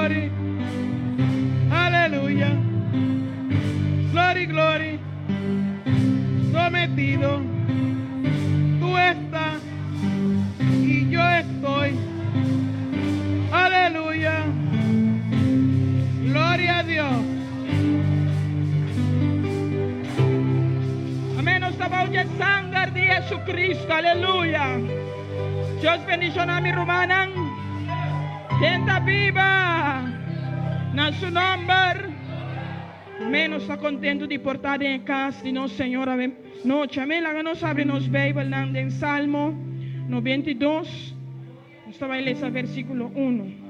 glory. Aleluya. Glory, glory. Sometido. Tú estás y yo estoy. Aleluya. Gloria a Dios. Amèn. Nos ta bou e sanger di Jesucristo. Aleluya. Dios bendishoná mi rumannan. Ken ta biba na su nòmber. Amèn. Nos ta kontentu di por ta den kas di nos Señor. Anochi. Amèn. Laga nos habri nos Beibel den Salmo 92. Nos ta bai lesa versíkulo 1.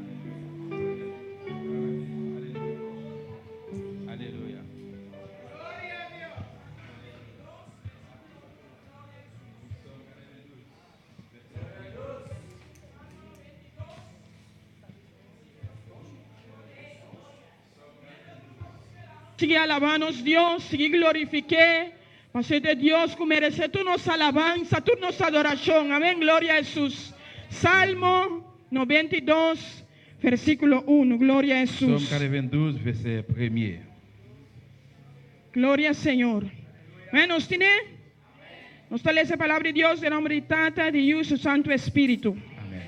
Aleluya. Sigui alabá nos Dios, sigui glorifik'é, pasobra ta Dios ku meresé tur nos alabansa, tur nos adorashon. Amèn, gloria a Hesus. Salmo 92, versíkulo 1, gloria a Psaume Hesus. 92, vèsè premye. Gloria Señor. Amèn, nos tine? Nos ta lesa e palabra di Dios den nomber di Tata, di Yu i su Santu Espíritu. Amèn.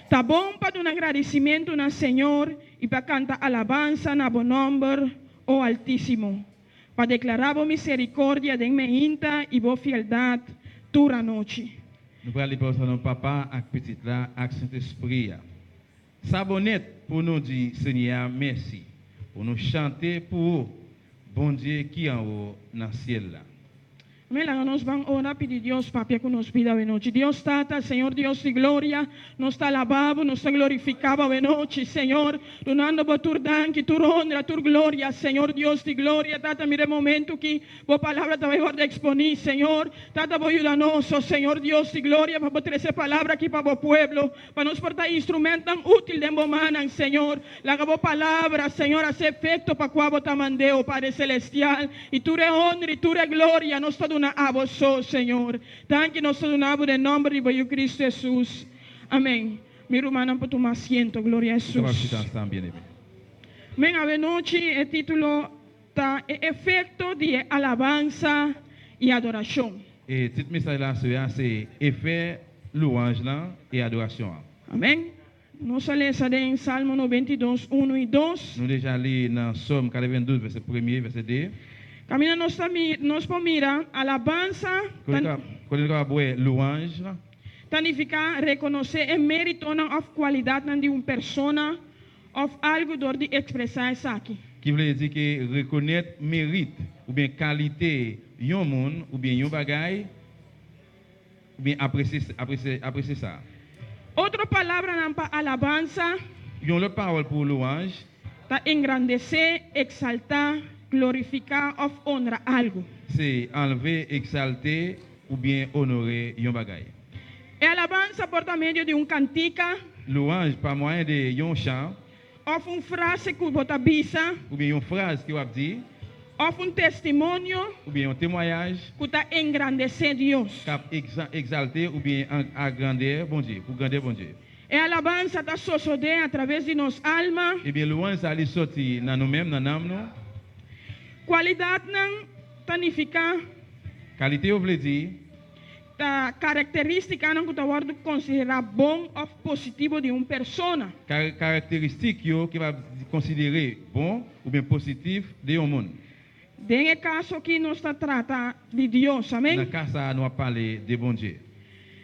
Ta bon pa duna gradisimentu na Señor i pa kanta alabansa na bo nòmber, o Altísimo, pa deklará bo miserikordia den meinta i bo fieldat tur anochi. Nou pral li pawòl sa nan Papa ak Pitit la ak Sentespri a. Sa bon nèt pou nou di Senyè a mèsi, pou nou chante pou ou, Bondye ki anwo nan syèl la. Amén, laga nos ban ora pidi Dios papia ku nos bida awenochi. Dios Tata, Señor Dios di gloria, nos ta alabá Bo, nos ta glorifiká Bo awenochi, Señor, dunando Bo tur danki, tur honra, tur gloria, Señor Dios di gloria. Tata, mira e momento ki Bo palabra ta bai wòrdu eksponí, Señor. Tata, Bo yuda nos, o Señor Dios di gloria, pa Bo trese e palabra aki pa Bo pueblo. Pa nos por ta instrumentnan útil den Bo mannan, Señor. Laga Bo palabra, Señor, hasi efekto pa kua Bo ta mand'é, o Padre Selestial. I tur e honra i tur e gloria nos ta duna Abo so, Señor. Danki nos ta duna Bo den nòmber di Bo Yu Cristo Hesus. Amèn. Mi rumannan por tuma asiento. Gloria a Hesus. Amèn. Awenochi e título ta E Efekto di e Alabansa i Adorashon. E tit mesaj la aswè a se efè louwanj lan e adorasyon an. Amèn. Nos a lesa den Salmo 92, unu i dos. Nou deja li nan Sòm 92 vèsè premye, vèsè de. Kaminda nos ta nos por mira alabansa ta. Kote nou kapab wè louwanj lan? Ta nifiká rekonosé e méritonan òf kualidatnan di un persona òf algu dor di ekspresá esaki. Ki vle di ke rekonèt merit oubyen kalite yon moun oubyen yon bagay oubyen apresye apresye apresye sa. Otro palabranan pa alabansa. Yon lòt pawòl pou louwanj. Ta engrandesé, eksaltá, glorifiká òf onra algu. Se anlve, eksalte oubyen onore yon bagay. E alabansa por ta medio di un kantika. Louwanj pa mwayen de yon chan. Òf un frase ku bo ta bisa. Oubyen yon fraz ke w ap di. Òf un testimonio. Oubyen yon temwayaj. Ku ta engrandesé Dios. K ap egzalte oubyen agrandè Bondye, pou grandè Bondye. E alabansa ta sosodé atraves di nos alma. Ebyen louwanj sa li sòti nan nou menm, nan nanm nou. Kualidatnan ta nifiká. Kalite yo vle di. Ta karakterístikanan ku ta wòrdu konsiderá bon òf positivo di un persona. Karakteristik yo ke pa konsider'é bon oubyen positif de yon moun. Den e kaso aki nos ta trata di Dios, amén. Nan ka sa a nou ap pale de Bondye.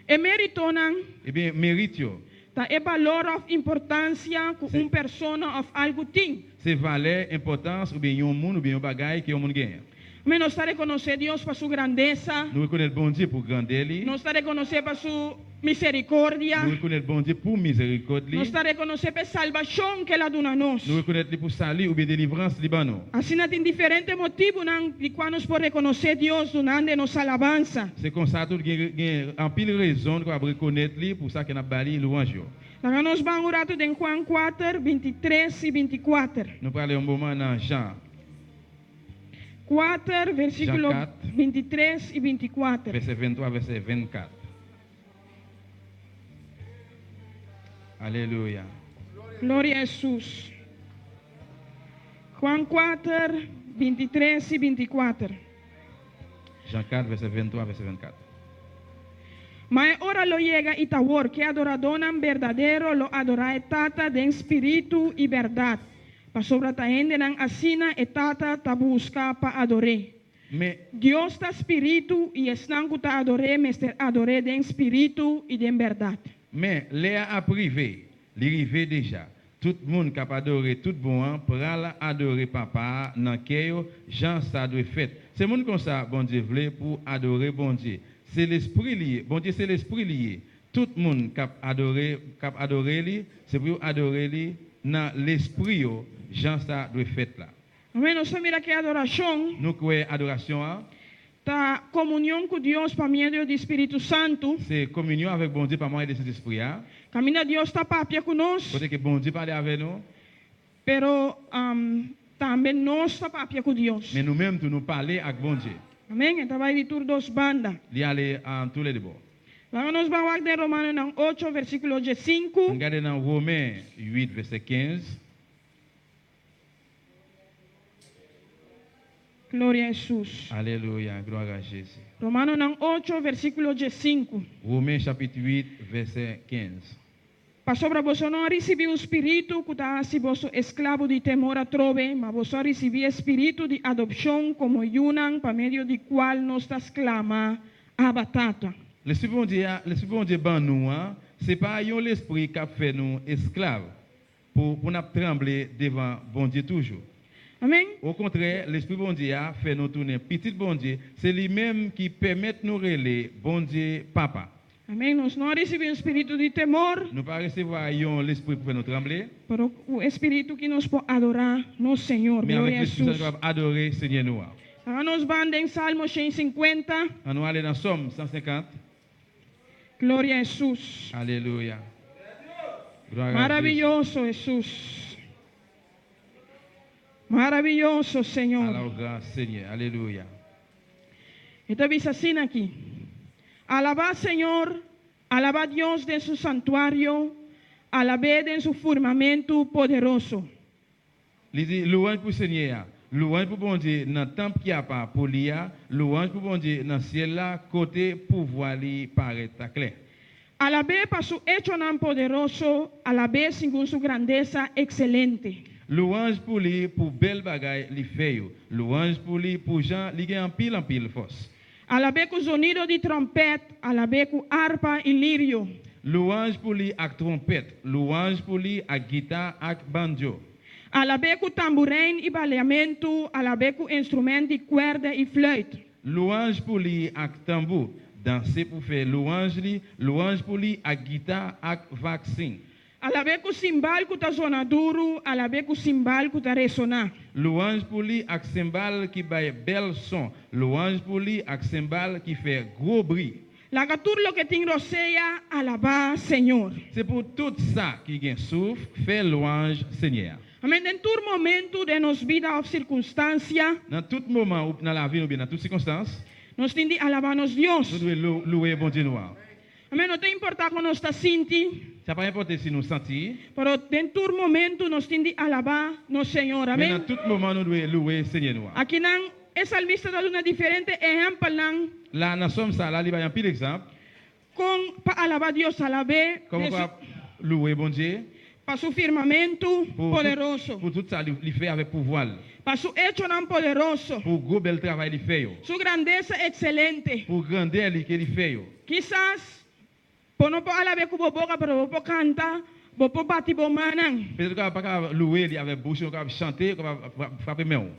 E méritonan. Ebyen, merit yo. Ta e balor òf importansia ku un persona òf algu tin. Se valè, enpòtans oubyen yon moun oubyen yon bagay ke yon moun genyen. Men nos ta rekonosé Dios pa su grandesa. Nou rekonèt Bondye pou grandè li. Nos ta rekonosé pa su miserikordia. Nou rekonèt Bondye pou mizerikòd li. Nos ta rekonosé pa e salbashon ke el a duna nos. Nou rekonèt li pou sali oubyen delivrans li ban nou. Asina tin diferente motibunan di kua nos por rekonosé Dios dunando nos alabansa. Se konsa tou gen gen anpil rezon nou kapab rekonèt li pou sa ke nap ba li louwanj yo. Laga nos ban un ratu den Juan kuater, 23 i 24. Nou prale un moman nan Jan. Kuater, Jan versíkulo 4. 23 i 24. Vèsè 23, vèsè 24. Alelouya. Gloria na Hesus. Juan 4, 23 i 24. Jean 4, vèsè 23, vèsè 24. Ma e ora lo yega i ta awor ku e adoradónan berdadero lo adorá e Tata den spiritu i bèrdat, pasobra ta hendenan asina e Tata ta buska pa ador'é. Me. Dios ta spiritu i esnan ku ta ador'é mester ador'é den spiritu i den bèrdat. Men, lè a ap rive, li rive deja, tout moun k ap adore tout bon an pral adore Papa a nan kè yo jan sa dwe fèt. Se moun konsa Bondye vle pou adore Bondye. Se Lespri li ye, Bondye se Lespri li ye. Tout moun k ap adore k ap adore li, se pou yo adore li nan lespri yo jan sa dwe fèt la. Amèn, nos ta mira ku e adorashon. Nou kwè adorasyon an. Ta komunion ku Dios pa medio di Spiritu Santu. Se kominyon avèk Bondye pa mwayen de Sentespri a. Kaminda Dios ta papia ku nos. Kote ke Bondye pale avè nou. Pero tambe nos ta papia ku Dios. Men nou menm tou nou pale ak Bondye. Amèn, e ta bai di tur dos banda. Li ale tou lè de bò. Laga nos ban wak den Romanonan ocho, versíkulo diesinku. An gade nan Women 8, vèsè 15. Gloria Hesus. Aleluya, glwa a Jezi. Romanonan ocho, versíkulo diesinku. Women chapit 8, vèsè 15. Pasobra boso no a risibí un spiritu ku ta hasi boso esklabo di temor atrobe, ma boso a risibí e spiritu di adopshon komo yunan pa medio di kual nos ta sklama, Abba, Tata. Lespri Bondye a, Lespri Bondye ban nou an, se pa yon lespri k ap fè nou esklav, pou pou n ap tranble devan Bondye toujou. Amèn. Okontrè, Lespri Bondye a fè nou tounen pitit Bondye, se li menm ki pèmèt nou rele Bondye Papa. Amèn. Nos no a risibí un spiritu di temor. Nou pa resevwa yon lespri pou fè nou tranble. Pero un espiritu ki nos por adorá nos Señor. Men Gloria avèk Lespri Sen Hesus. nou kapab adore Senyè nou an. Laga nos ban den Salmo 150. An nou ale nan Sòm 150. Gloria Hesus. Alelouya. Glwa a Jezi. Maraviyoso Hesus. Maraviyoso Señor. Ala ou gran Senyè. Alelouya. E ta bisa asina aki, Alabá Señor, alabá Dios den su santuario, alab'é den su firmamentu poderoso. Li di, Louwanj pou Senyè a, louwanj pou Bondye nan tanp ki apa pou li a, louwanj pou Bondye nan syèl la kote pouvwa li parèt aklè. Alab'é pa su echonan poderoso, alab'é segun su grandesa ekselente. Louwanj pou li pou bèl bagay li fè yo, louwanj pou li pou jan li gen anpil anpil fòs. Alab'é ku zonido di tròmpèt, alab'é ku arpa i lirio. Louwanj pou li ak twonpèt, louwanj pou li ak gita ak bandjo. Alab'é ku tamburein i baliamentu, alab'é ku instrumènt di kuèrdè i flùit. Louwanj pou li ak tanbou, danse pou fè louwanj li, louwanj pou li ak gita ak vaksin. Alab'é ku simbal ku ta zona duru, alab'é ku simbal ku ta resoná. Louwanj pou li ak senbal ki bay bèl son, louwanj pou li ak senbal ki fè gwo bri. Laga tur loke tin rosea alabá Señor. Se pou tout sa ki gen souf fè lwanj Senyè a. Amèn. Den tur momentu den nos bida òf sirkunstansia. Nan tout moman ou nan lavi nou oubyen nan tout sikonstans. Nos tin di alabá nos Dios. Nou dwe louwe Bondye nou an. Amèn. No ta importá kon nos ta sinti. Sa pa enpòte si nou santi. Pero den tur momentu nos tin di alabá nos Señor. Men Amèn. nan tout moman nou dwe louwe Senyè nou an. Akinan e salmista ta duna diferente ehèmpelnan. La nan sòm sa la li bay anpil egzanp. Kon pa alabá Dios, alab'é Kòman den su. pa louwe Bondye. Pa su firmamentu Pou tout poderoso. pou tout sa li fè avèk pouvwa l. Pa su echonan poderoso. Pou gwo bèl travay li fè yo. Su grandesa ekselente. Pou grandè li ke li fè yo. Kisas bo no por alab'é ku bo boka, pero bo por kanta, bo por bati bo mannan. Petèt ou ka pa kapab louwe li avèk bouch ou, ou kapab chante, ou kapab frape men ou.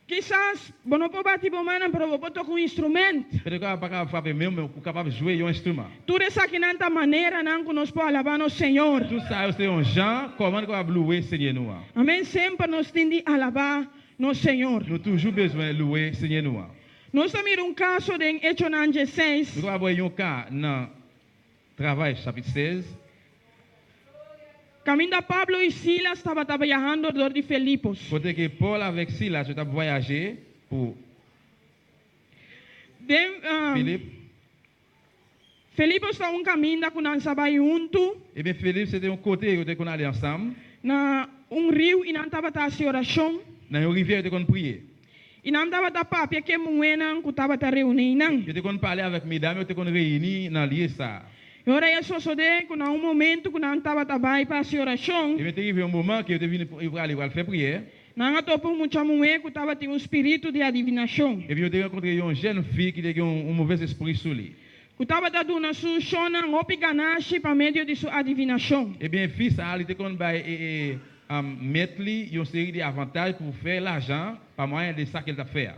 Kisas bo no por bati bo mannan, pero bo por toka un instrument. Petèt ou pa kapab frape men ou, men ou kapab jwe yon enstriman. Tur esakinan ta maneranan ku nos por alabá nos Señor. Tur sa yo se yon jan kòman nou kapab louwe Senyè nou an. Amèn, semper nos tin di alabá nos Señor. Nou toujou bezwen louwe Senyè nou an. Nos ta mira un kaso den Echonan diesseis. Nou kapab wè yon ka nan Travay chapit 16. Kaminda Pablo i Silas tabata biahando dor di Felipos. Kote ke Pòl avèk Silas yo t ap vwayaje pou Den Filip. Filipos ta un kaminda ku nan sa bai huntu. Ebyen Filip se te yon kote yo te konn ale ansanm. Na un riu i nan tabata hasi orashon. Na yon rivyè yo te konn priye. I nan tabata papia ku e muhénan ku tabata reuní einan. Yo te konn pale avèk medam yo te konn reyini nan lye sa a. I ora i a sosodé ku na un momentu ku nan tabata bai pa hasi orashon. Ebyen te rive yon moman ke yo te vini yo prale pral fè priyè. Nan a topa un mucha muhé ku tabatin un spiritu di adivinashon. Epi yo te rankontre yon jèn fi ki te gen un movèz espri sou li. Ku tabata duna su shonnan hopi ganashi pa medio di su adivinashon. Ebyen, fi sa a, li te konn bay mèt li yon seri de avantaj pou fè lajan pa mwayen de sa ke l t ap fè a.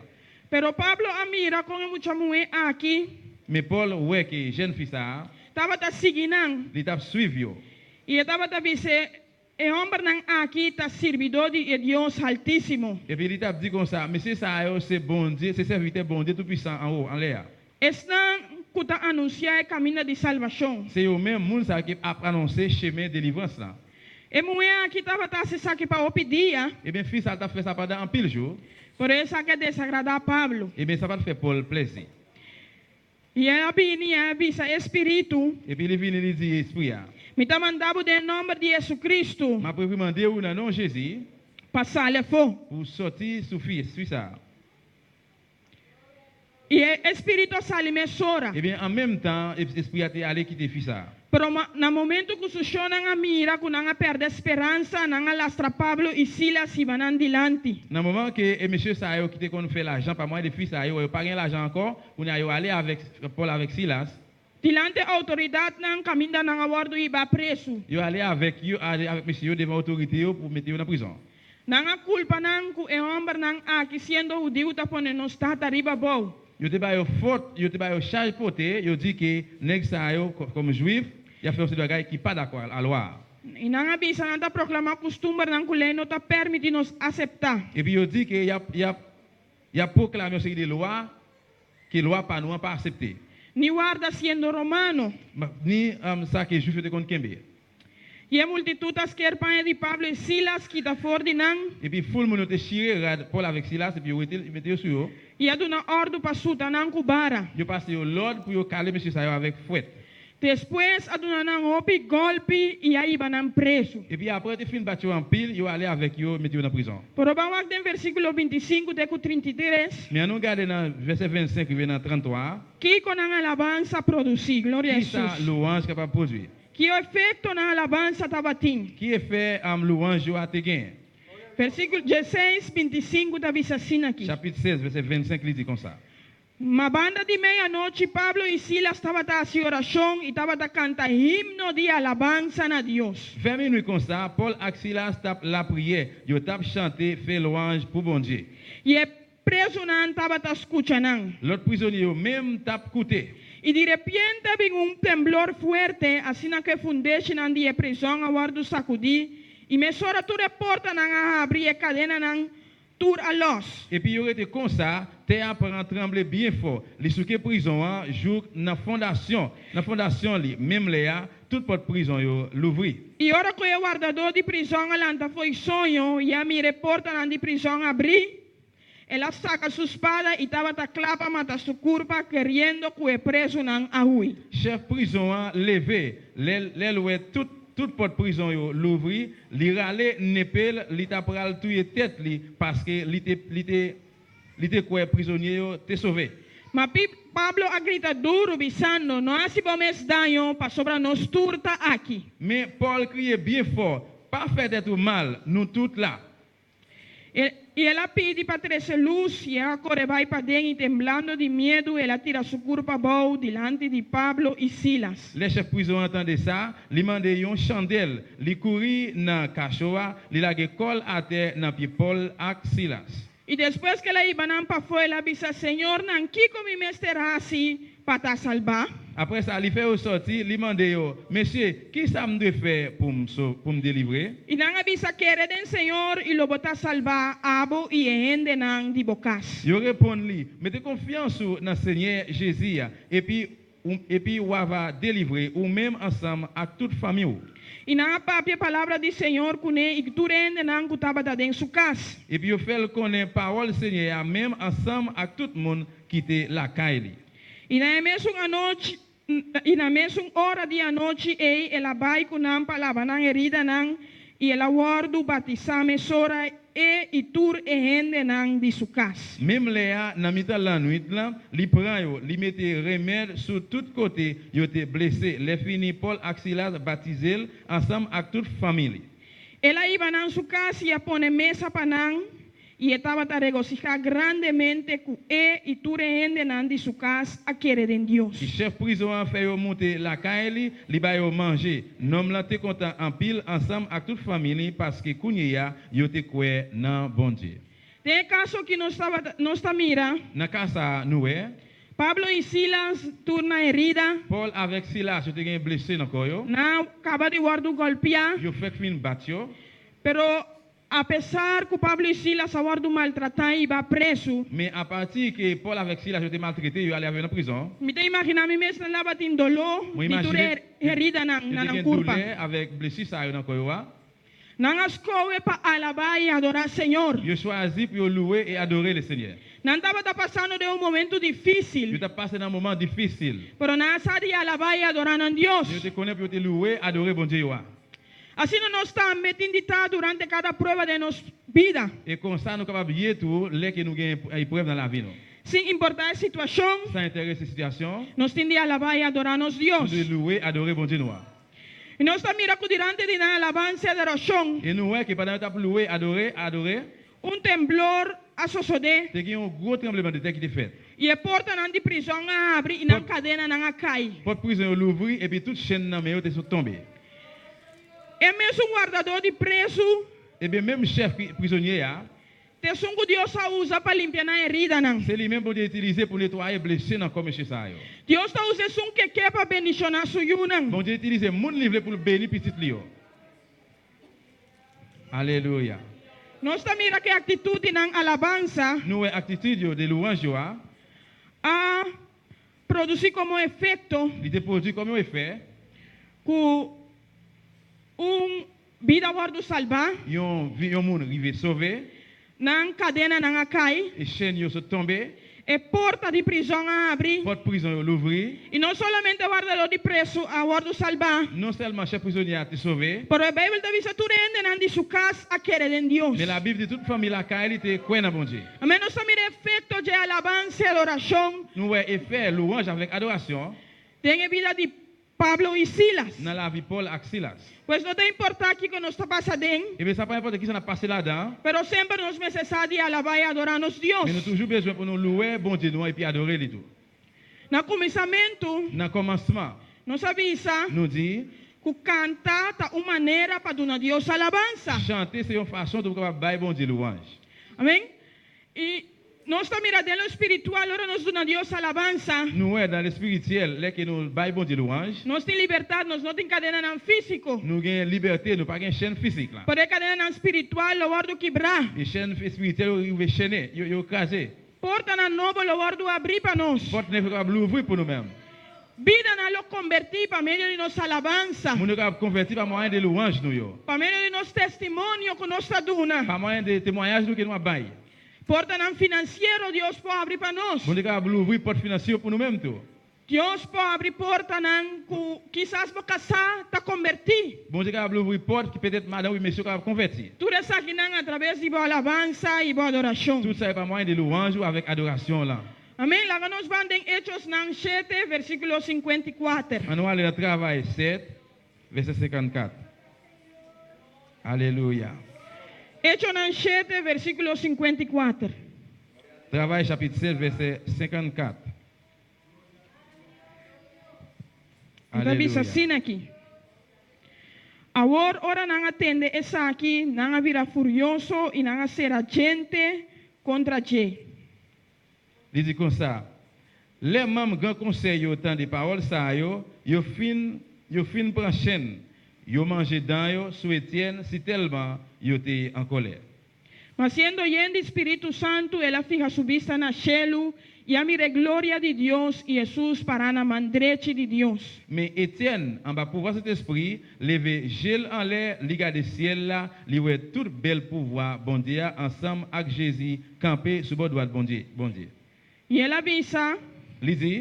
Pero Pablo a mira kon e mucha muhé aki. Men Pòl wè ke jèn fi sa a. Tabata sigui nan. Li t ap suiv yo. I e tabata bis'é, E hòmbernan aki ta sirbidó di e Dios Haltísimo. Epi li t ap di konsa, Mesye sa yo se Bondye, se sèvitè Bondye Toupisan anwo, anlè a. Esnan ku ta anunsiá e kaminda di salbashon. Se yo menm moun sa yo ki ap anonse chemen delivrans lan. E muhé aki tabata hasi esaki pa hopi dia. Eben, fi sa a t ap fè sa pandan anpil jou. Pero esaki a desagradá Pablo. Eben, sa pa t fè Pòl plezi. I el a bini i a bisa e spiritu. Epi li vini li di espri a. Mi ta manda bo den e nòmber di Jesucristo. M ap reprimande ou nan non Jezi. Pa sali afó. Pou w sòti sou fi espri sa a. I e spiritu a sali mesora. Ebyen, an menm tan, espri a te ale kite fi sa a. Pero na momento ku su shonnan a mira ku nan a pèrdè speransa, nan a lastra Pablo i Silas hiba nan dilanti. Nan moman ke e mesye sa yo ki te konn fè lajan pa mwayen de fi sa yo wè yo pa gen lajan ankò, kounye a yo ale avèk Pòl avèk Silas. Dilanti outoridatnan kaminda nan a wòrdu hibá prezu. Yo ale avèk yo, ale avèk mesye yo devan otorite yo pou mete yo nan prizon. Nan a kulpa nan ku e hòmbernan aki siendo hudiu ta pone nos tata riba bou. Yo te ba yo fot, yo te ba yo chaj pote, yo di ke nèg sa yo, kòm jwif, y ap fè yon seri bagay ki pa dakò a lwa a. I nan a bisa, Nan ta proklamá kustumbernan ku lei no ta pèrmití nos aseptá. Epi yo di ke y ap, y ap, y ap pwoklame yon seri de lwa ke lwa pa nou an pa asepte. Ni warda siendo romano. Ni sa ke jwif yo te konn kenbe. I e multitut a sker paña di Pablo i Silas kita for di nan. Epi foul moun yo te chire rad Pòl avèk Silas, epi yo wete l, yo mete yo sou yo. I a duna òrdu pa suta nan ku bara. Yo pase yo lòd pou yo kale mesye sa yo avèk fwèt. Despues a duna nan hopi gòlpi i a hiba nan prezu. Epi apre yo te fin bat yo anpil, yo ale avèk yo, mete yo nan prizon. Pero ban wak den versíkulo 25 te ku 33. Men annou gade nan vèsè 25 rive nan 33 a. Kiko nan alabansa a produsí? Gloria Kisa Hesus. louwanj kapab pwodui? Ki efekto nan alabansa tabatin? Ki efè louwanj yo a te genyen? Versíkulo 16, 25 ta bisa asina aki. Chapit 16, vèsè 25 li di konsa. Ma banda di meianochi Pablo i Silas tabata hasi orashon i tabata kanta himno di alabansa na Dios. Vè minui konsa, Pòl ak Silas t ap lapriyè, yo t ap chante fè lwanj pou Bondye. I e Prezunan tabata skucha nan. Lòt prizonye yo menm t ap koute. I di repente a bin un temblor fuerte, asina ku e fundeshinan di e prizòn a wòrdu sakudí, i mesora tur e portanan a habri i e kadenanan tur a lòs. Epi yo rete konsa, tè a pran tranble byen fò, li souke prizon an jouk nan fondasyon, nan fondasyon li, menm lè a, tout pòt prizon yo louvri. I ora ku e wardadó di prizòn a lanta fo'i soño i a mira e portanan di prizòn abrí, El a saka su spada i tabata kla pa mata su kurpa, keriendo ku e prezunan a hui. Chèf prizon an leve, lè lè l wè tout tout pòt prizon yo louvri, li rale nepe l, li ta pral touye tèt li, paske li te li te li te kwè prizonye yo te sove. Ma Pablo a grita duru, bisando, No hasi bo mes daño, pasobra nos tur ta aki. Men Pòl kriye byen fò, Pa fè tèt ou mal, nou tout la. I el a pidi pa trese lus, i el a kore bai paden i temblando di miedu el a tira su kurpa abou dilanti di Pablo i Silas. Lè chèf prizon an tande sa, li mande yon chandèl, li kouri nan kacho a, li lage kò l atè nan pye Pòl ak Silas. I despues ku el a hiba nan pafó, el a bisa, Señornan, kiko mi mester hasi pa ta salbá? Apre sa, li fè yo sòti, li mande yo, Mesye, ki sa m dwe fè pou m so, pou m delivre? I nan a bisa, Kere den Señor, i lo bo ta salbá, abo i e hendenan di bo kas. Yo reponn li, Mete konfyans ou nan Senyè Jezi a, epi ou, epi w ava delivre, ou menm ansanm ak tout fanmi ou. I nan a papia palabra di Señor kuné i ku tur e hendenan ku tabata den su kas. Epi yo fè l konnen pawòl Senyè a menm ansanm ak tout moun ki te lakay li. I na e mesun anochi. I na mesun ora di anochi ei el a bai ku nan pa laba nan heridanan, i el a wòrdu batisá mesora, e i tur e hendenan di su kas. Menm lè a, nan mitan lannwit lan, li pran yo, li mete remèd sou tout kote yo te blese. Lèfini, Pòl ak Silas batize l ansanm ak tout fanmi li. El a hiba nan su kas i a pone mesa pa nan, i e tabata regosihá grandemente ku e i tur e hendenan di su kas a kere den Dios. I chèf prizon an fè yo moute lakay li, li ba yo manje. Nonm lan te kontan anpil ansanm ak tout fanmi li paske kounyeya yo te kwè nan Bondye. Den e kaso aki nos tabata nos ta mira. Nan ka sa a nou wè. Pablo i Silas tur na herida. Pòl avèk Silas yo te gen blese nan kò yo. Nan a kaba di wòrdu gòlpiá. Yo fèk fin bat yo. Pero apesar ku Pablo i Silas a wòrdu maltratá i hiba prezu. Men apati ke Pòl avèk Silas yo te maltrete yo ale avè yo nan prizon. Mi ta imaginá mi mes nan tabatin doló Mwen di tur imajine e heridanan yo na te nan gen kurpa. doulè avèk blesi sa yo nan kò yo a. Nan a skohe pa alabá i adorá Señor. Yo chwazi pou yo louwe e adore Lesenyè. Nan tabata pasando den un momentu Yo difísil. t ap pase nan moman difisil. Pero nan a sa di alabá i adorá nan Dios. Men yo te konnen pou yo te louwe, adore Bondye yo a. Asina nos tambe tin di ta durante kada prueba den nos bida. E konsa nou kapab ye tou lè ke nou gen eprèv nan lavi nou. Sin importá e situashon. San enterese sitiyasyon. Nos tin di alabá i adorá nos Dios. Nou dwe louwe, adore Bondye nou a. I nos ta mira ku durante di nan alabansa i adorashon. I nou wè ke pandan yo t ap louwe, adore, adore. Un temblor a sosodé. Te gen yon gwo tranbleman de tè ki te fèt. I e portanan di prizòn a habri i nan Pòt. kadenanan a kai. Pòt prizon yo louvri epi tout chenn nan men yo te sot tonbe. E mesun wardadó di prezu. Ebyen menm chèf prizonye a. T'esun ku Dios a usa pa limpia nan heridanan. Se li menm Bondye itilize pou netwaye blese nan kò mesye sa yo. Dios ta usa esun ke ke pa bendishoná su yunan. Bondye itilize moun li vle pou l beni pitit li yo. Alelouya. Nos ta mira ku e aktitut di nan alabansa. Nou wè aktitid yo de louwanj yo a. A produsí komo efekto. Li te pwodui kòm yon efè. Ku un bida wòrdu salbá. Yon vi yon moun rive sove. Nan kadenanan a kai. E chenn yo sot tonbe. E porta di prizòn a habri. Pòt prizon yo louvri. I no solamente wardadó di prezu a wòrdu salbá. Non sèlman chèf prizonye a te sove. Pero e Beibel ta bisa tur hendenan di su kas a kere den Dios. Men Labib di tut fanmi lakay li te kwè nan Bondye. Amèn. Nos ta mira efekto dje alabansa i adorashon. Nou wè efè louwanj avèk adorasyon. Den e bida di Pablo i Silas. Nan lavi Pòl ak Silas. Pues no ta importá kiko nos ta pasa den. Ebyen sa pa enpòte kisa n ap pase ladan. Pero semper nos mester sa di alabá i adorá nos Dios. Men nou toujou bezwen pou nou louwe Bondye nou an epi adore li tou. Na kuminsamentu. Nan kòmansman. Nos a bisa. Nou di. Ku kanta ta un manera pa duna Dios alabansa. Chante se yon fason tou pou kapab bay Bondye louwanj. Amèn. I nos ta mira den lo spiritual ora nos duna Dios alabansa. Nou wè nan lespirityèl lè ke nou bay Bondye louwanj. Nos tin libertat, nos no tin kadenanan físiko. Nou gen libète, nou pa gen chenn fisik la. Pero e kadenanan spiritual lo wòrdu kibrá. E chenn espirityèl yo rive chene, yo kraze. Portanan nobo lo wòrdu abrí pa nos. Pòt nèf yo kapab louvri pou nou menm. Bidanan lo kombertí pa medio di nos alabansa. Moun yo kapab konvèti pa mwayen de louwanj nou yo. Pa medio di nos testimonio ku nos ta duna. Pa mwayen de temwayaj nou ke nou ap bay. Portanan finansiero Dios por abri pa nos. Bondye kapab louvri pòt finansye yo pou nou menm tou. Dios por abri portanan ku kisas bo kasá ta kombertí. Bondye kapab louvri pòt ki petèt madan oubyen mesye kapab konvèti. Tur esakinan atraves di bo alabansa i bo adorashon. Tout sa yo pa mwayen de louwanj ou avèk adorasyon w lan. Amén. Laga nos ban den Echosnan shete, versíkulo 54. An nou ale nan Travay 7, vèsè 54. Alelouya. Echonan shete, versíkulo 54. Travay chapit 7, vèsè 54. E ta bisa Alelouya. asina aki, Awor ora nan a tende esaki, nan a bira furioso i nan a sera djente kontra dje. Li di konsa, Lè manm Gran Konsèy yo tande pawòl sa yo, yo fin yo fin pran chenn, yo manje dan yo sou Etyèn sitèlman yo te an kòlè. Ma siendo yen di Spiritu Santu, el a fiha su bista na shelu i a mira e gloria di Dios i Hesus pará na man drechi di Dios. Men Etyèn, anba pouvwa Sentespri, leve je l anlè, li gade syèl la, li wè tout bèl pouvwa Bondye a ansanm ak Jezi kanpe sou bò dwat Bondye. Bondye. I el a bisa. Li di.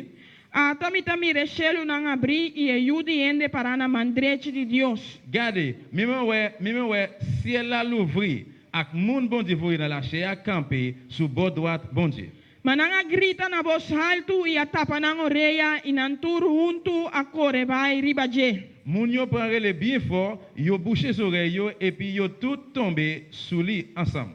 Ata mi ta mira e shelunan habrí i e Yu di hende pará na man drechi di Dios. Gade, men mwen wè, men mwen wè syèl la louvri, ak moun Bondye voye nan lachè a kanpe sou bò dwat Bondye. Ma nan a grita na bos haltu i a tapa nan orea, i nan tur huntu a kore bai riba dje. Moun yo pran rele byen fò, yo bouche zorèy yo, epi yo tout tonbe sou li ansanm.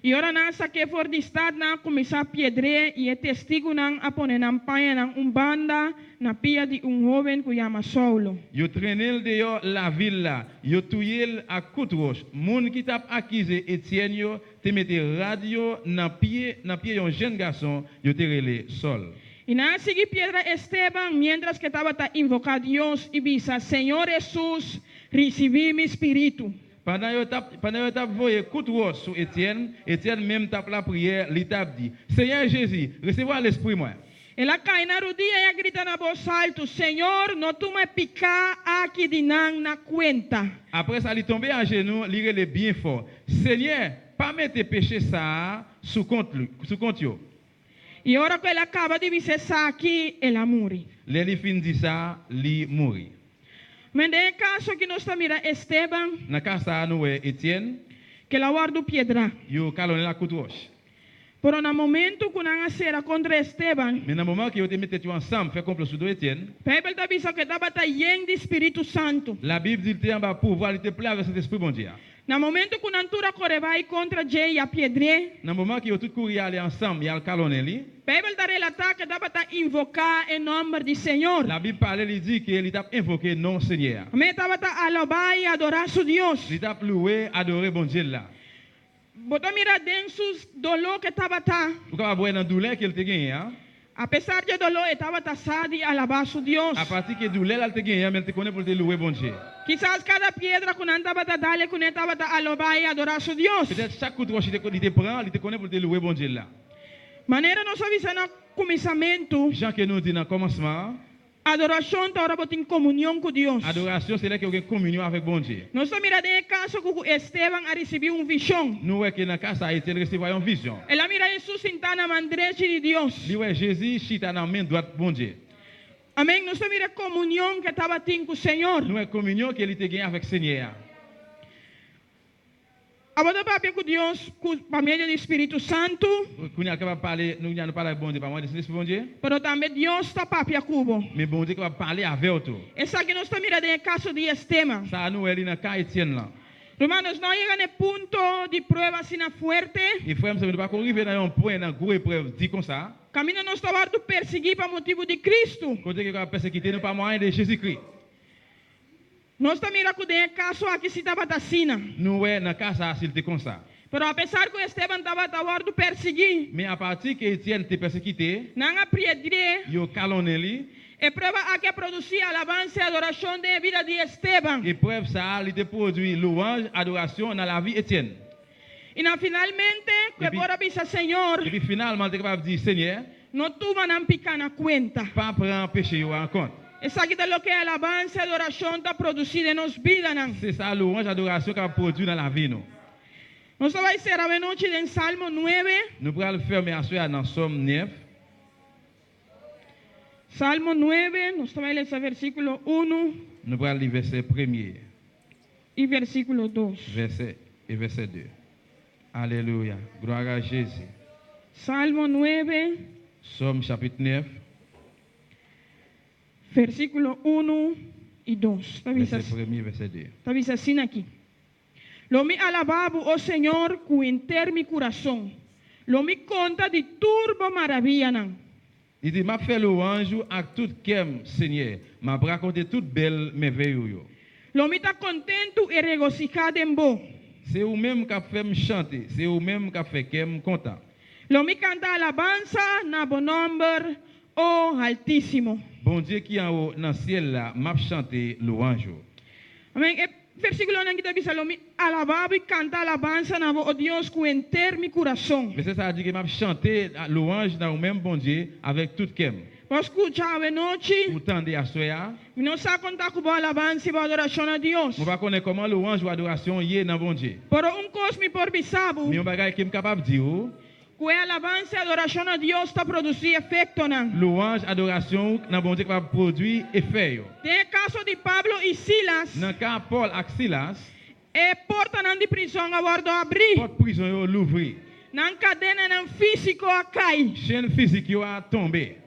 I ora nan a sak'é for di stat, nan a kuminsá piedr'é, i e testigunan a pone nan pañanan un banda na pia di un hóben ku yama Saulo. Yo trennen l deyò lavil la, yo touye l ak kout wòch. Moun ki t ap akize Etyèn yo te mete rad yo nan pye nan pye yon jenn gason yo te rele Sòl. I nan a sigui piedra Esteban miéntras ku e tabata invoká Dios i bisa, Señor Hesus, risibí mi spiritu. Pandan yo t ap pandan yo t ap voye kout wòch sou Etyèn, Etyèn menm t ap lapriyè, li t ap di, Senyè Jezi, resevwa lespri mwen. El a kai na rudia i a grita na bos haltu, Señor, no tuma e piká aki di nan na kuenta. Apre sa li tonbe ajenou, li rele byen fò, Senyè, pa mete peche sa a sou kont sou kont yo. I ora ku el a kaba di bisa esaki, el a muri. Lè li fin di sa, li muri. Men den e kaso aki nos ta mira Esteban. Na kas sa a nou wè Etièn. Ku el a wòrdu piedrá. Yo kalone l ak kout wòch. Pero na momentu ku nan a sera kontra Esteban. Men na moman ku yo te met tèt yo ansanm fè konplo sou do Etièn. Beibel ta bisa ku e tabata yen di spiritu santu. Labib di li te anba pouvwa, li te plen avèk Sentespri Bondye a. Na momentu ku nan tur a kore bai kontra dje i a piedr'é. Na moman ku yo tout kouri ale ansanm i al kalonnen li. Beibel ta relatá ku e tabata invoká e nòmber di Señor. Labib pale li di ke li tap envoke non Senyè a. E tabata alabá i adorá su Dios. Li tap louwe, adore Bondye l la. Bo ta mira den su doló ku e tabata. Bo kapab wè nan doulè ke l te genyen an. Apesar dje doló, e tabata sa di alabá su Dios. Apati ke doulè la l te genyen an, men l te konnen pou l te louwe Bondye. Kisas kada piedra ku nan tabata dal e kuné tabata alabá i adorá su Dios. Petèt chak kout wòch li te pran, li te konnen pou l te louwe Bondye l la. Manera nos a bisa na kuminsamentu. Jan ke nou di nan kòmansman an. Adorashon ta ora bo tin komunion ku Dios. Adorashon se lè ke ou gen kominyon avèk Bondye. Nos ta mira den e kaso ku ku Esteban a risibí un vishon. Nou wè ke nan ka sa a Etyèn resevwa yon vizyon. El a mira Hesus sintá na man drechi di Dios. Li wè Jezi chita nan men dwat Bondye. Amèn. Nos ta mira e komunion ke tabatin ku Señor. Nou wè kominyon ke li te gen avèk Senyè a. Abo ta papia ku Dios ku pa medio di Spiritu Santu. Kounye a kapab pale, nou kounye a nou pale ak Bondye pa mwayen de Sentespri Bondye. Pero tambe Dios ta papia ku bo. Men Bondye kapab pale avè w tou. Esaki nos ta mira den e kaso di Esteban. Sa a nou wè li nan ka Etyèn lan. Rumannan, nos no a yega na e punto di prueba asina fuerte. E frè m sè m, nou pa ko rive nan yon pwen nan gwo eprèv di konsa. Kaminda nos ta wòrdu persiguí pa motibu di Kristu. Kote ke yo kapab pèsekite nou pa mwayen de Jezikri. Nos ta mira ku den e kaso aki si tabata asina. Nou wè nan ka sa a si l te konsa. Pero apesar ku Esteban tabata wòrdu persiguí. Men apati ke Etièn te pèsekite. Nan a priedrié. Yo kalonnen li. E prueba aki a produsí alabansa i adorashon den e bida di Esteban. E prueb sa a li te produi louanj, adorashon nan lavi Etièn. I nan finalmente ku e por a bisa Señor. Epi finalman te kapab di, Señè. No tuma nan piká na kuenta. Pa pran peche yo an kont. Esaki ta loke alabansa i adorashon ta produsí den nos bidanan. Se sa louanj, adorashon kapab pwodui nan lavi nou. Nos ta bai sera awenochi den Salmo nuebe. Nou pral fèmen aswè a nan Sòm 9. Salmo nuebe, nos ta bai lesa versíkulo unu. Nou pral li vèsè premye. I versíkulo dos. Vèsè e vèsè de. Alelouya! Glwa a Jezi! Salmo nuebe. Sòm chapit 9. Versíkulo unu i dos. Ta bisa. Vèsè premye, vèsè de. Ta bisa asina aki, Lo mi alabá bo, o Señor, ku henter mi kurason. Lo mi konta di tur bo maravianan. Li di, M ap fè lwanj ou ak tout kè m, Senyè, m ap rakonte tout bèl mèvèy ou yo. Lo mi ta kontentu i regosihá den bo. Se ou menm k ap fè m chante, se ou menm k ap fè kè m kontan. Lo mi kanta alabansa na bo nòmber, o Haltísimo. Bondye ki anwo nan syèl la, m ap chante lwanj ou. Amèn. E versíkulonan ki ta bisa, Lo mi alabá bo i kanta alabansa na bo, o Dios, ku henter mi kurason. Vèsè sa a di ke m ap chante lwanj na ou menm, Bondye, avèk tout kè m. Bo skucha awenochi. Ou tande aswè a. Mi no sa kon ta ku bo alabansa i bo adorashon na Dios. Mwen pa konnen kòman lwanj ou adorasyon ye nan Bondye. Pero un kos mi por bisa bo. Men yon bagay ke m kapab di ou. Ku e alabansa i adorashon na Dios ta produsí efektonan. Louanj, adorasyon na Bondye kapab pwodui efè yo. Den e kaso di Pablo i Silas. Nan ka Paul ak Silas. E portanan di prizòn a wòrdu abrí. Pòt prizon yo louvri. Nan kadenanan físiko a kai. Chenn fizik yo a tonbe.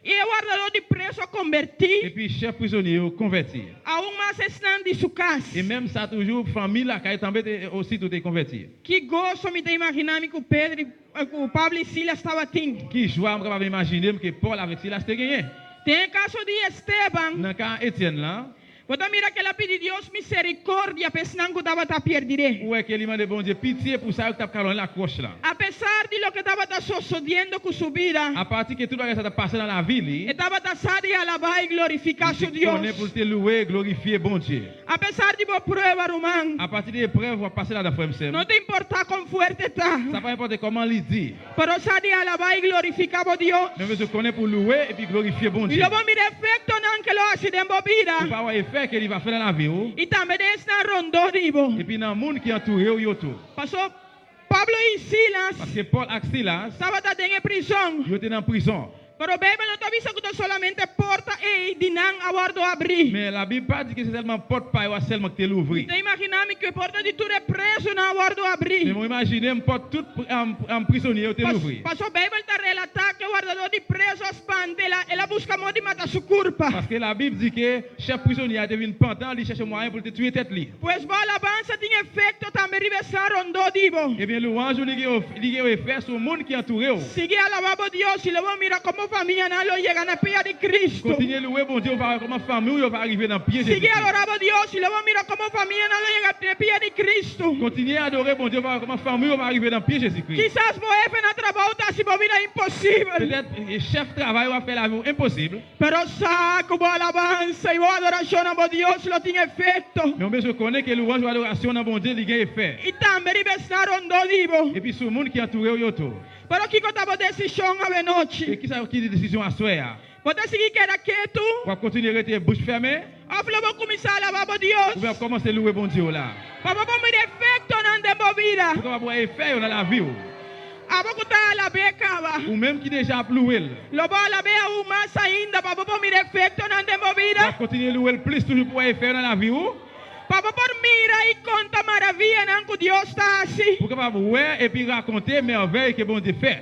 I e wardadó di preso a kombertí. Epi chèf prizonye yo konvèti. Aun mas esnan di su kas. E menm sa toujou fanmi lakay tambe te osi tou te konvèti. Ki goso mi ta imaginá mi ku Pedro i ku Pablo i Silas tabatin! Ki jwa m kapab imajine m ke Pòl avèk Silas te genyen! Den e kaso di Esteban. Nan ka Etièn lan. Bo ta mira ku el a pidi Dios miserikordia pa esnan ku tabata pierdid'é. Ou wè ke li mande Bondye pitye pou sa yo ki tap kalòne lakròch la. Apesar di loke tabata sosodiendo ku su bida. Apati ke tur bagay sa ta pase nan lavi li. E tabata sa di alabá i glorifiká Li su te Dios. konnen pou l te louwe e glorifye Bondye. Apesar di bo prueba, ruman. Apati di eprèv wap pase ladan frè m sè m. No ta importá kon fuerte ta. Sa pa enpòte kòman li di. Pero sa di alabá i glorifiká bo Dios. Men bezwen konnen pou louwe epi glorifye I Bondye. lo bo mira efektonan ke lo hasi den bo bida. Ou pa wè efè ke li va fè nan lavi ou. I tambe den esnan rondó di bo. Epi nan moun ki antoure ou yo tou. Paso Pablo i Silas. Paske Pòl ak Silas. Tabata den e prizon. Yo te nan prizon. Pero Beibel no ta bisa ku ta solamente porta ei di nan a wòrdu abrí. Men Labib pa di ke se sèlman pòt pa yo a sèlman ki te louvri. Mi ta imaginá mi ku e porta di tur e prezunan a wòrdu abrí. Men mwen imajine m pòt tout prizonye yo te louvri. Paso Beibel ta relatá ku e wardadó di prezu a spanta, el a buska moda di mata su kurpa. Paske Labib di ke chèf prizonye a te vin pantan, li chèche mwayen pou l te tiye tèt li. Pues bo alabansa tin efekto tambe riba esnan rondó di bo. Ebyen louanj ou li gen yon efè sou moun ki antoure w. Sigui alabá bo Dios i lo bo mira komo famianan lo yega na pia di Cristo. Kontinye louwe Bondye ou va wè kòman fanmi w yo va rive nan pye Sigui Jezikri. adorá bo Dios i lo bo mira komo famianan lo yega na pia di Cristo. Kontinye adore Bondye ou va wè kòman fanmi w yo va rive nan pye Jezikri. Kisas bo hefe na trabou ta hasi bo bida imposibel. Petèt chèf travay ou ap fè lavi w enposib. Pero sa ku bo alabansa i bo adorashon na bo Dios lo tin efekto. Men ou bezwen konnen ke louwanj ou adorasyon nan Bondye li gen efè. I tambe riba esnan rondó di bo. Epi sou moun ki antoure ou yo tou. Pero kiko ta bo desishon awenochi? E kisa ki desizyon aswè a? Bo ta sigui keda ketu? Wap kontinye rete bouch fèmen? Òf lo bo kuminsá alabá bo Dios? Oubyen wap kòmanse louwe Bondye w la? Pa bo por mira efektonan den bo bida. Pou kapab wè efè yo nan lavi w. Abo ku ta alab'é kaba. Ou menm ki deja ap louwe l. Lo bo alab'é aun mas ainda pa bo por mira efektonan den bo bida. Wap kontinye louwe l plis toujou pou wè efè yo nan lavi w. Pa bo por mira i konta maravianan ku Dios ta hasi. Pou kapab wè epi rakonte mèvèy ke Bondye fè.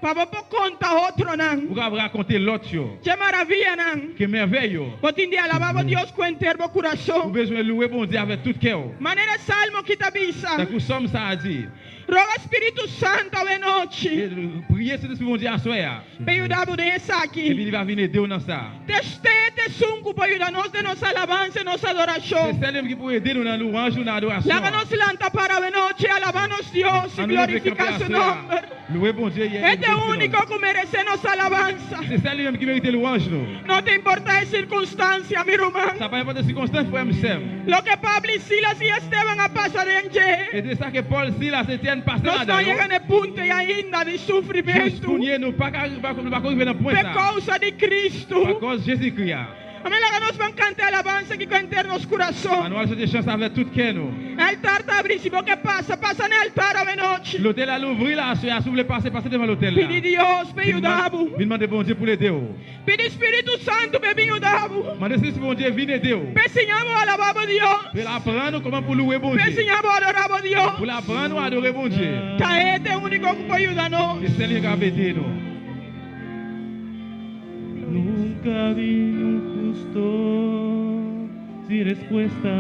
Pa bo por konta otronan. Pou kapab rakonte lòt yo. Dje maravianan. Ke mèvèy yo. Bo tin di alabá bo Dios ku henter bo kurason. Ou bezwen louwe Bondye avèk tout kè w. Manera salmo ki ta bisa. Tankou sòm sa a di. Roga Spiritu Santu awenochi. Priye Sentespri Bondye aswè a. Pa yuda bo den esaki. Epi li va vin ede w nan sa. Test'é t'esun ku por yuda nos den nos alabansa i nos adorashon. Se sèl li menm ki pou ede nou nan louwanj nou, nan adorasyon Laga an. nos lanta para awenochi, alabá nos Dios i An nou leve kanpe glorifiká su aswè a, nòmber. louwe Bondye i E t'e eleve se úniko nòmber. ku meresé nos alabansa. Se sèl li menm ki merite louwanj nou. No ta importá e sirkunstansia, mi ruman. Sa pa enpòte sikonstans, frè m, sè m. Loke Pablo i Silas i Esteban a pasa den dje. E de sa ke Pòl, Silas, Etièn pase Nos no a ladan yo. yega na e punto ei ainda di Jis sufrimentu. kounye nou pa ka nou pako rive nan pwen P'e sa. kousa di Kristu. Pa kòz Jezikri a. Amén laga nos ban kanta e alabansa aki ku henter nos kurason. An nou al chante chan sa avèk tout kè nou. E altar ta abrí, si bo ke pasa, pasa na e altar awenochi. Lotèl la louvri la aswè a, si w vle pase, pase devan lotèl la. Pidi Dios p'e yuda bo. Vin mande Bondye pou l ede w. Pidi Spiritu Santu p'e bin yuda bo. Mande Sentespri Bondye vin ede w. P'e siña bo alabá bo Dios. P'el aprann ou kòman pou louwe P'e Bondye. siña bo adorá bo Dios. Pou l aprann ou adore Bondye. Ta e t'e úniko ku por yuda nos. Se sèl li k ap ede nou. Nunca vi un justo sin respuesta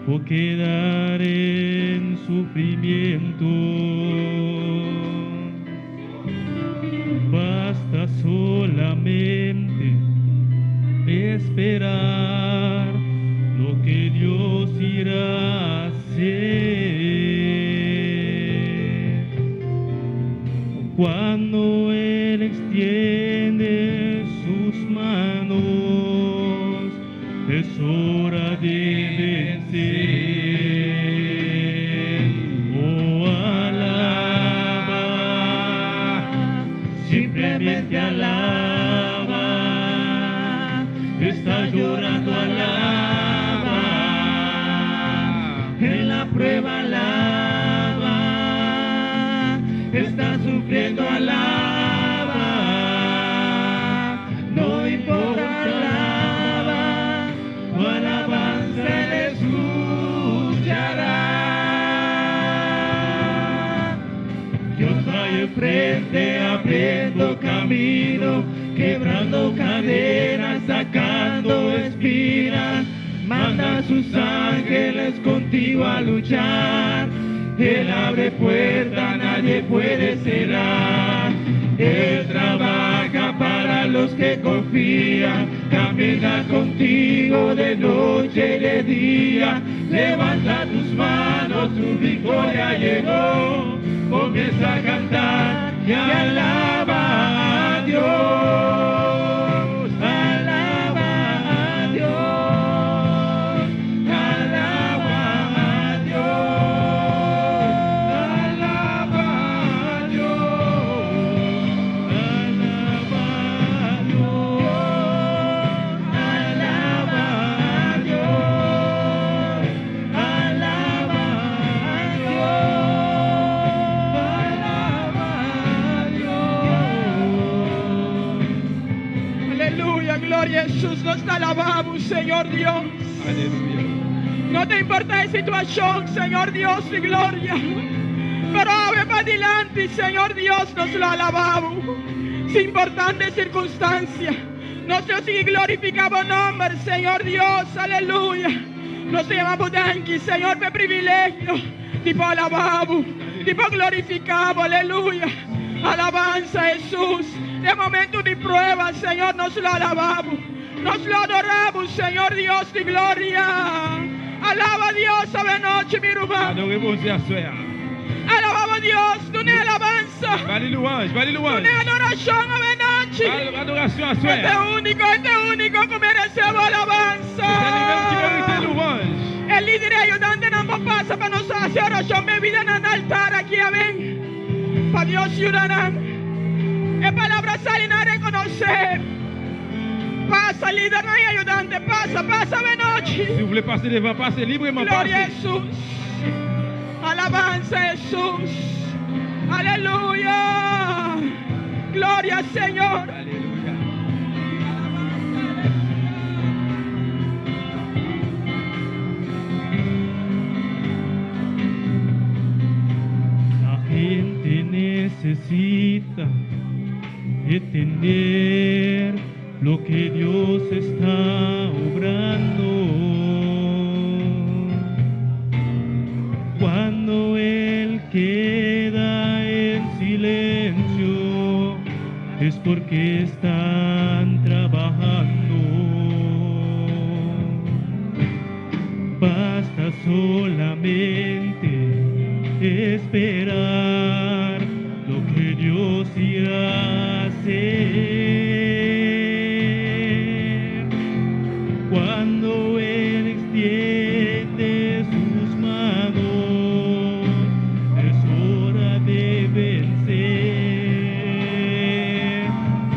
o quedar en sufrimiento. Basta solamente esperar lo que Dios irá a hacer. Cuando Él extiende sus manos, es hora de vencer. Oh, alaba, simplemente alaba. Estás llorando, alaba. En la prueba, alaba. Estás está enfrente abriendo camino, quebrando cadenas, sacando espinas. Manda a sus ángeles contigo a luchar. Él abre puerta, nadie puede cerrar. Él trabaja para los que confían. Camina contigo de noche y de día. Levanta tus manos, tu victoria llegó. Comienza a cantar y alaba a Dios. Alaba a Dios. Alaba a Dios. Alaba a Dios. Alaba a Dios. Alaba a Dios. Alaba a Dios. Alaba a Dios. Aleluya, gloria a Jesús. Nos te alabamos, Señor Dios. Aleluya. No ta importá e situashon, Señor Dios di gloria. Pero awe pa dilanti, Señor Dios, nos lo alabamos. Sin importá sirkunstansia. Nos sigui glorifiká bo nòmber, Señor Dios. Aleluya. Nos yama danki, Señor, pa e privilegio. Di por alabá, di por glorifiká, aleluya. Alabansa, Jesús. Den momento di prueba, Señor, nos lo alabamos. Nos lo adoramos, Señor Dios di gloria. Alaba Dios, awe nochi, mi ruman. Adore Bondye aswè a. Alabamos Dios, duna alabansa. Ba li lwanj, ba li lwanj. Duna adorashon awe nochi. Ba adorasyon aswè a. E ta úniko, e ta úniko ku meresé alabansa. Se li menm ki merite lwanj. E lider i ayudantenan por pasa pa nos hasi orashon bebida na altar aki, amèn. Pa Dios yuda nan. E palabra sali nan rekonosé. Pasa, lidernan i ayudante, pasa, pasa awe nochi. Si ou vle pase devan, pase libreman, Gloria pase. a Jesús. Alabansa Jesús. Aleluya. Gloria Señor. Aleluya. La gente necesita entender lo que Dios está obrando. Cuando Él queda en silencio, es porque están trabajando. Basta solamente esperar lo que Dios irá a hacer. Cuando Él extiende sus manos, es hora de vencer.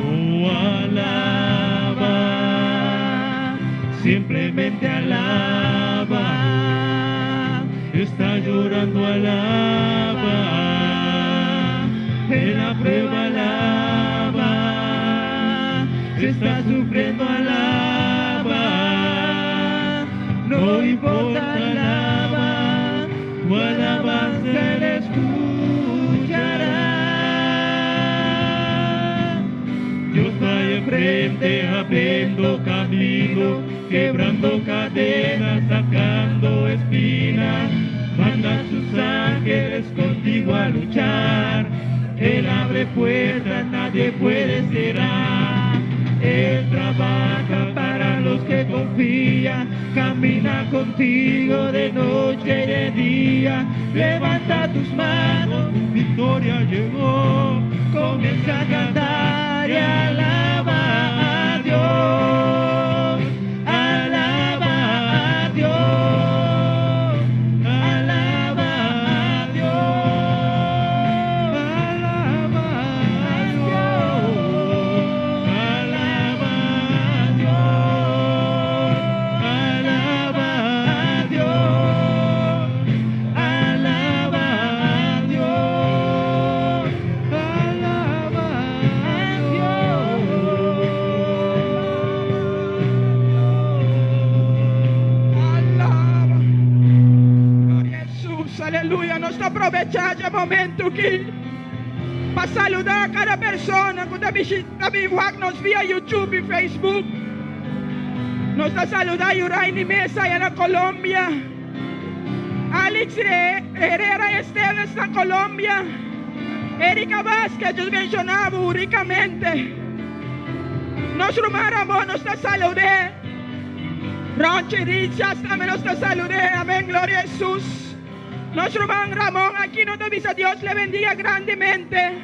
Oh, alaba, simplemente alaba. Está llorando, alaba. En la prueba, alaba. Está sufriendo, alaba. No importa, alaba. Tu alabanza él escuchará. Dios va enfrente abriendo camino, quebrando cadenas, sacando espinas. Manda a sus ángeles contigo a luchar. Él abre puertas, nadie puede cerrar. Él trabaja para los que confían, camina contigo de noche y de día. Levanta tus manos, victoria llegó. Comienza a cantar y alaba a Dios. Alaba a Dios. Alaba a Dios. Alaba a Dios. Alaba a Dios. Alaba a Dios. Alaba a Dios. Alaba a Dios. Alaba. Gloria a Jesús, aleluya. Nos ta aprovechá e momento aki. Pa saludá kada persona ku ta bishita bin wak nos via YouTube i Facebook. Nos ta saludá Yuraini Mesa aya na Colombia, Alix Herrera Esteves na Colombia, Erika Vasquez, djis menshoná bo rikamente. Nos ruman Ramon nos ta salud'é. Ronchi Richards tambe nos ta salud'é. Amén, gloria Hesus. Nos ruman Ramon Aquino ta bisa Dios le bendiga grandemente.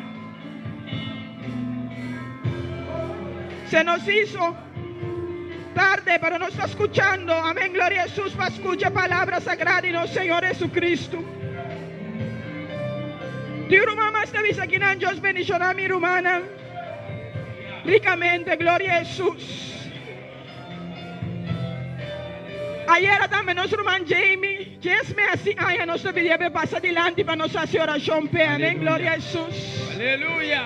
Se nos hizo tarde, pero nos ta scuchando. Amén, gloria Hesus pa scucha palabra sagrada di nos Señor Jesucristo. Tin ruman mas ta bisa kinan Dios bendiciona mi rumannan ricamente. Gloria Hesus. Ayera tambe nos ruman Jamie, djes mes di aña nos ta pidié p'e pasa dilanti pa nos hasi orashon p'e. Amén, gloria a Hesus. Aleluya.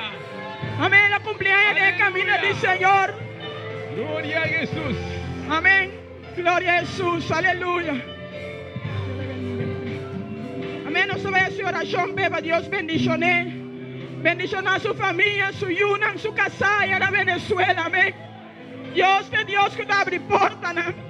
Amén, el a kumpli aña den e kaminda di Señor. Gloria a Hesus. Amén, gloria a Hesus, aleluya. Amén, nos ta bai hasi orashon p'e pa Dios bendishon'é, bendishoná su famia, su yunan, su kasá ayá na Venezuela. Amén. Dios ta e Dios ku ta abri portanan.